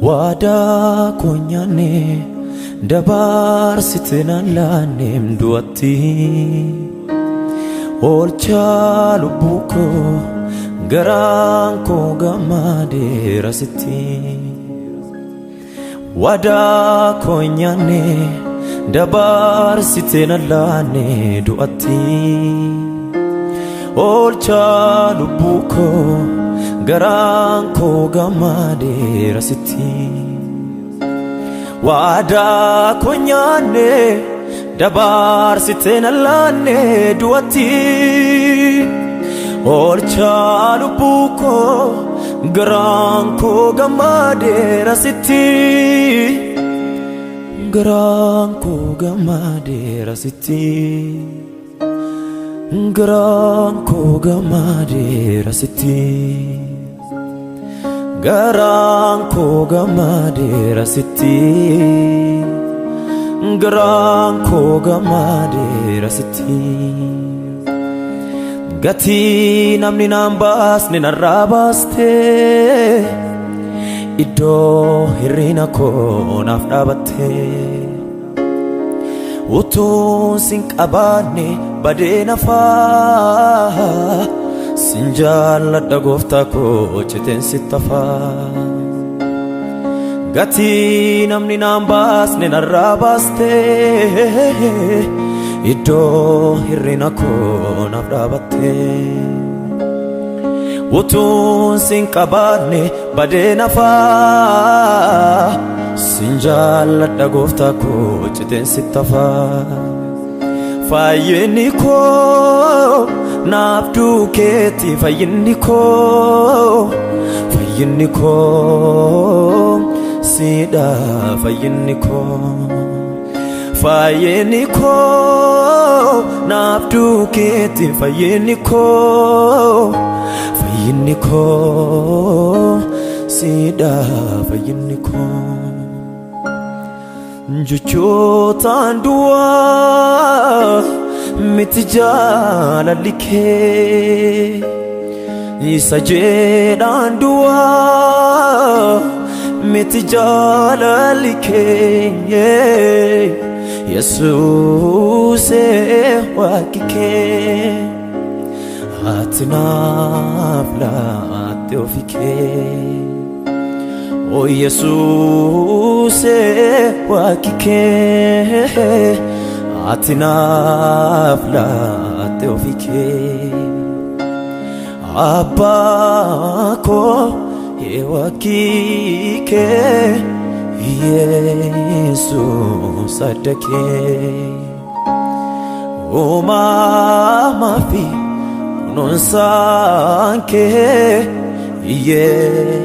Waadaa koo nyaanne dabarsite naan laanneem du'atti. Oolchaa lubbuu koo garaan koo gammadeera sitti. Waadaa koo nyaanne dabarsite naan laanne du'atti. Oolchaa lubbuu koo garaan koo gammadeera sitti. Waadaa koo nyaanne dabarsite naan laanne du'atti. Oolchaa lubbuu koo garaan koo gammadeera sitti. Garaan koo gammadeera sitti. Garaan koo gammadeera sitti. Garaan koo gammadeera sitti. Garaan koo gammadeera sitti. Gatii namni naan baasne narraa baastee, iddoo hirrina koo naaf dhaabattee. Utuun sin qabaanne badee nafaa, sin jaalladha gooftaa koo, citeen sittafaa. Gatii namni naan baasne narraa baastee, iddoo hirrina koo naaf dhaabattee. Utuun sin qabaanne badee nafaa, sin jaalladha gooftaa koo, citeen sittafaa. Fayyinni koo naaf duukeetti, fayyinni koo, fayyinni koo siidha, fayyinni koo. Fayyinni koo naaf duukeetti, fayyinni koo, fayyinni koo siidha, fayyinni koo. Jechootaan duwwaa miti jaalalli kee, isa jedhaan duwwaa miti jaalalli kee, Yesuusee waaqi kee ati naaf laatte ofi kee. O Yesuusee waaqi kee ati naaf laatte ofi kee. Abbaa koo waaqi kee, Yesuus adda kee. Uumamaa fi kunuunsaan kee,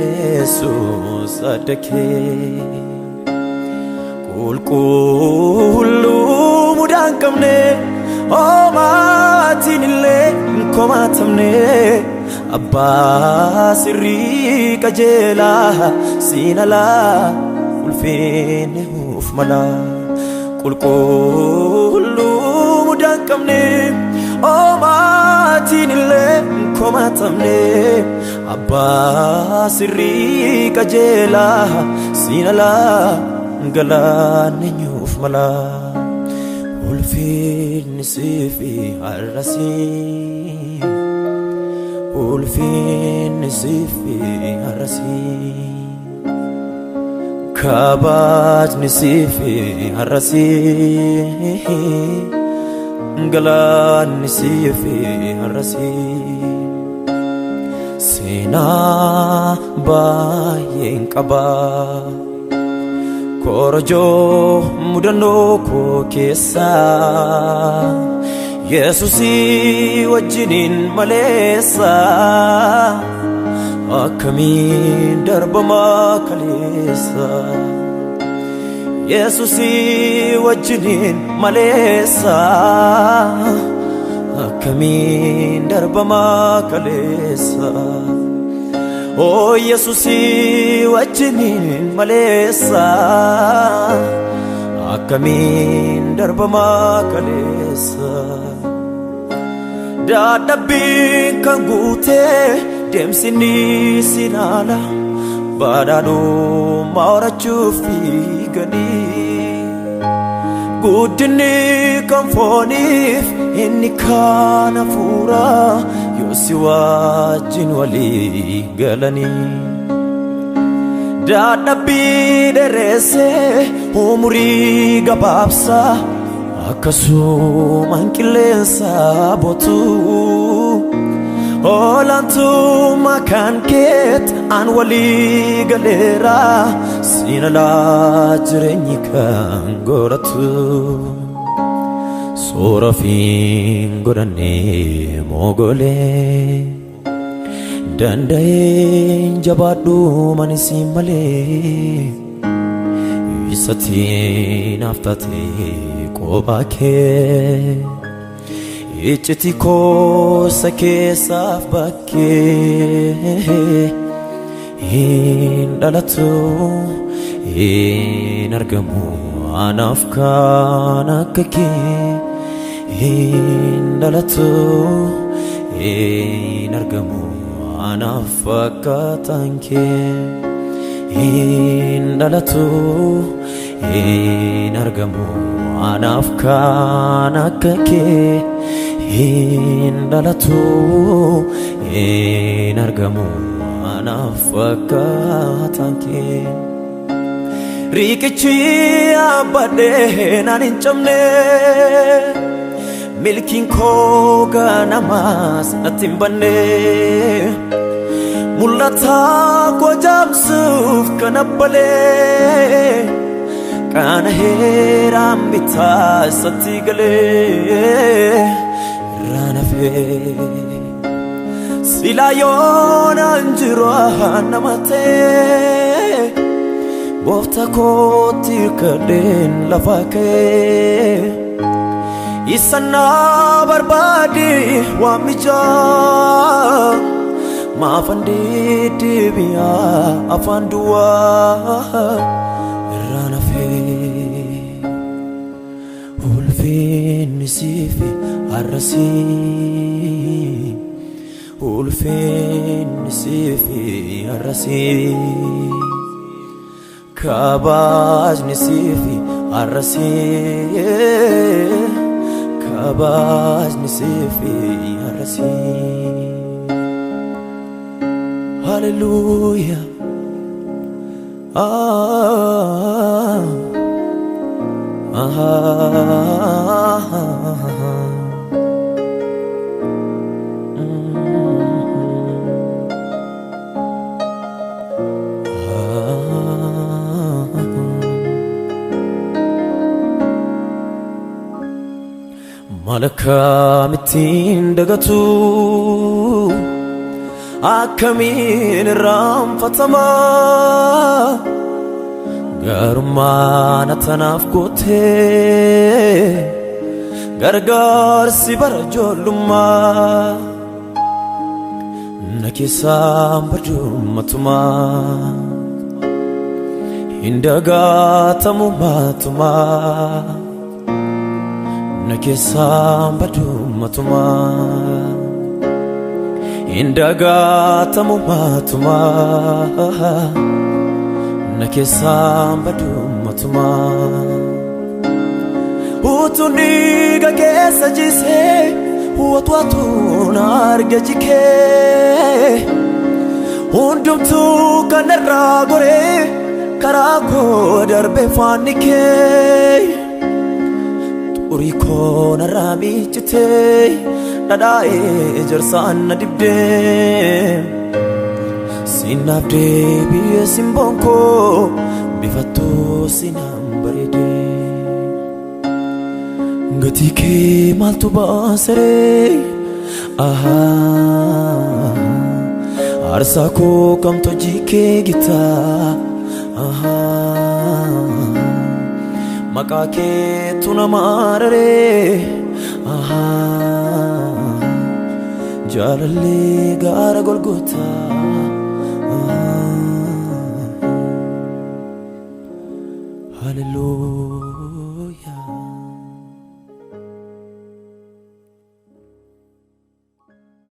Yesuus adda kee. Qulqulluu mudaan qabne, homaatiin illee hin komaatamne, abbaa sirrii qajeelaa, siin alaa ulfinni huuf mala. Qulqulluu mudaan qabne, homaatiin illee hin komaatamne, abbaa sirrii qajeelaa, siin alaa galaanni nyuuf mala. Ulfinni siifi har'asii, ulfinni siifi har'asii, kabajni siifi har'asii, galaanni siifi har'asii. Seenaa baay'een qabaa korojoo mudannoo koo keessaa, Yesuusii wajjiniin maleessa akkamiin darbamaa kaleessa? Yesuusii wajjiniin maleessa akkamiin darbamaa kaleessa? Oo Yesuusii wajjiniin maleessa Akkamiin darbamaa kaleessa dadhabbiin kan guutee deemsi ni sinaala badhaadhummaa horachuuf fiiganii guddinni kan fooniif inni kan hafuuraa yoo si wajjin walii galanii. Dadhabbii dheeressee umurii gabaabsa akkasumaan qilleensa bootu olaantummaa kan keet an walii galeera siin alaa jireenyi kan godhatu soora fiin godhannee mogolee. Danda'een jabaadhu manisi malee isatti naaf taate kophaa kee iccitii koosa keessaaf bakkee hin dhalatu hin argamu anaaf kan akka kee hin dhalatu hin argamu anaaf fakkaataan kee hin dhalatu hin argamu anaaf kan akka kee hin dhalatu hin argamu anaaf fakkaataan kee riqichi abbadhee naan hin cabne milkiin koo ganamaas natti hin banne mul'ata koo jaamsuuf kan abbalee kana heeraan bitaa isatti galee irraan hafee silaa yoonaan jiru nama ta'e gooftaa kootti hirkadheen lafa ka'ee. Isana barbaade waamichaa maafan deddeebi'aa afaan duwwaa irraan hafee ulfinni siif har'asii ulfinni siif har'asii kabajni siif har'asii. Kabajni siif har'asii. Hallelujah. Ah, ah, ah, Malakkamittiin dagatu akkamiin irraanfatama garummaa tanaaf gootee gargaarsi bara ijoollummaa na keessaan badumatumaa hin dagatamu matumaa. Na keessaan badumatumaa hin dagatamu matumaa na keessaan badumatumaa utuun dhiiga keessa jisee watwaatuun arga jikee hundumtuu kan irraa goree karaa koo darbee faanni kee. Xurii koo narraa miiccitee dhadhaa'ee ejersaan na dibdee sinaaf deebi'ee simboon koo bifattuu sinaan bareedee gatii kee maaltu baasaree aarsaa koo kamtu hojii kee gitaa maqaa keetu nama araree jaalallee gaara Golgotaa. Hallelujah. Hallelujah.